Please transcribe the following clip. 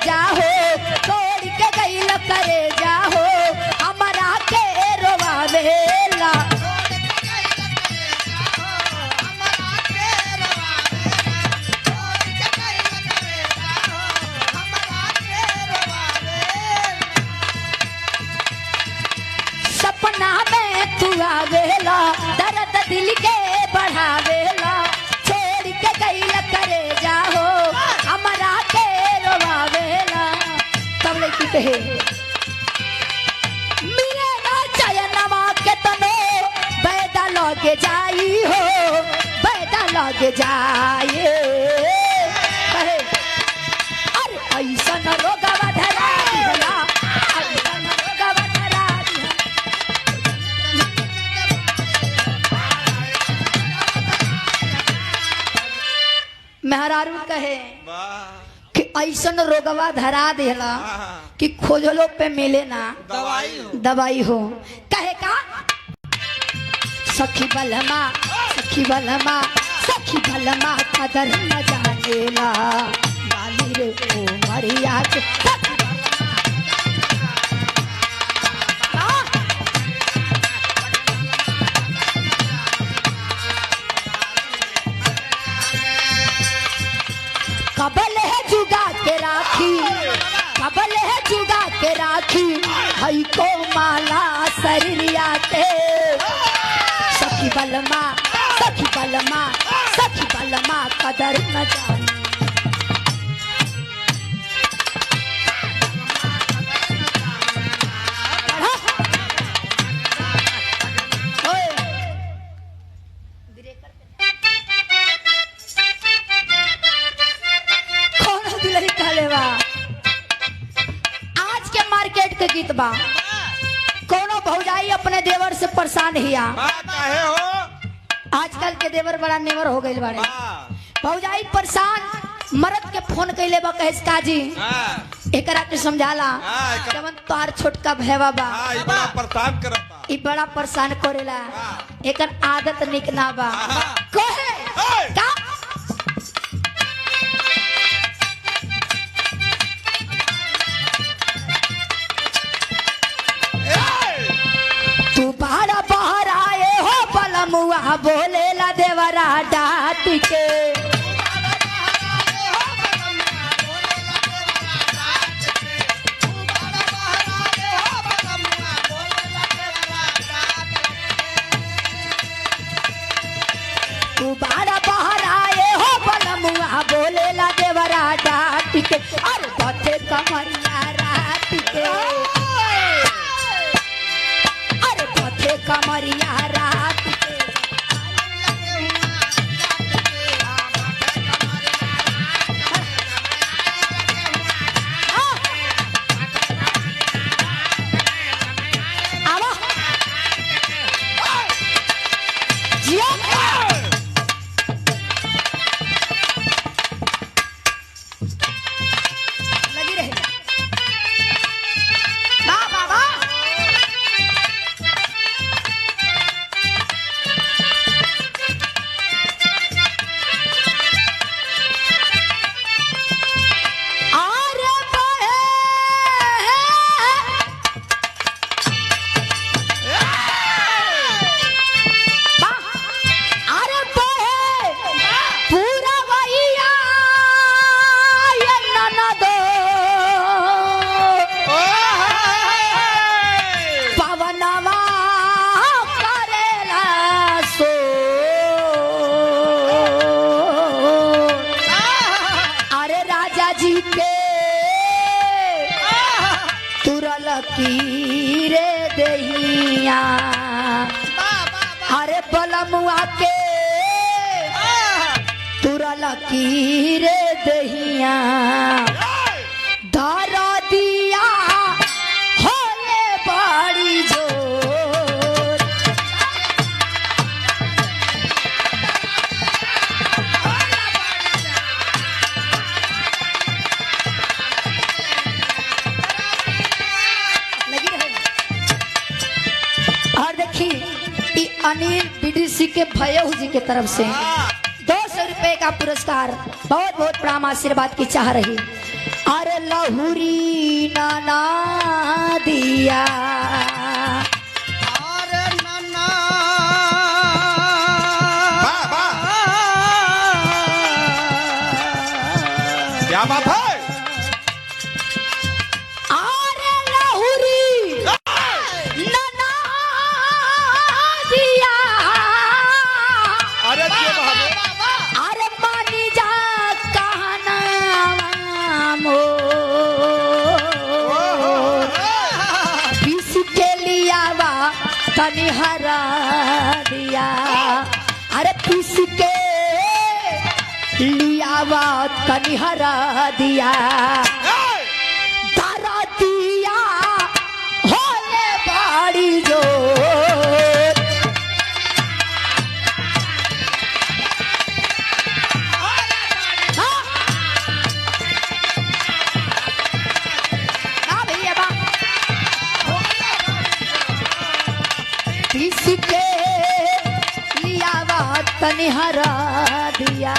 जाहो, छोड़ के गइल करे जाहो, हमरा के रोवावेला। सपना में तू आवेला, दर्द दिल के बढ़ावेला, छोड़ के गइल करे जाहो, हमरा के रोवावेला। तब लड़की कहे मिले ना चयनवा के तनो, बैदा लगे जाई हो, बैदा लगे जाए। कहे अरे ऐसन रोगवा धरा दिहला, ऐसन रोगवा धरा दिहला। मेहरारू कहे कि ऐसन रोगवा धरा दिहला कि खोजलो पे मिले ना दवाई हो, दवाई हो। कहे का सखी बलमा, सखी बलमा, सखी बलमा कदर न जानेला, बाली रे ओ मरिया के सखी बलमा। कबल है जुगा के राखी, कबल है जुगा के राखी, हई को माला शरीरिया के। सखी बलमा, सखी बलमा, सखी बलमा कदर न जाने। कौन दुलही कहले बा? आज के मार्केट के गीत बा। कोनो भौजाई अपने देवर से परेशान हिया। काहे हो? आजकल के देवर बड़ा नेवर हो गइल बाड़े। भौजाई परेशान मर्द के फोन कइले बा, कहेस काजी एकरा के समझाला, जवन तोहार छोटका भैवा बा, ई बड़ा परेशान करता, ई बड़ा परेशान करेला, एकर आदत निक ना बा। कहे का तू बाहर बाहर आए हो बलमुआ बोलेला देवरा डाट के। तू बाहर बाहर आए हो बलमुआ बोलेला देवरा डाट के, अरे पथे कमरिया रात के, अरे पथे कमरिया रात के। आवा जिया लगी रहे। वाह वाह वाह। आरे बहे अरे बहे पूरा वैया ये ननदो, पवनवा करेला सो। अरे राजा जी के तुरल की रे दहिया, अरे बलमुआ के तुरल की रे दहिया, धरा दिया होले बड़ी जोर। लगी रहे। और देखी अनिल बीडीसी के भयहू जी के तरफ से 200 रुपए का पुरस्कार, बहुत बहुत प्रणाम आशीर्वाद की चाह रही। अरे लहुरी नाना दिया। अरे नाना। वाह, वाह। क्या बात है? अरे लहुरी नाना दिया। अरे ये बहादुर। अरे मानी जा कहना मोर, पीस के लिया वा तनी हरा दिया। अरे पीस के लिया वा तनी हरा दिया। दारा दिया होले बाड़ी जो। हाँ। ना भैया बा। पीस के लिया वा तनी हरा दिया।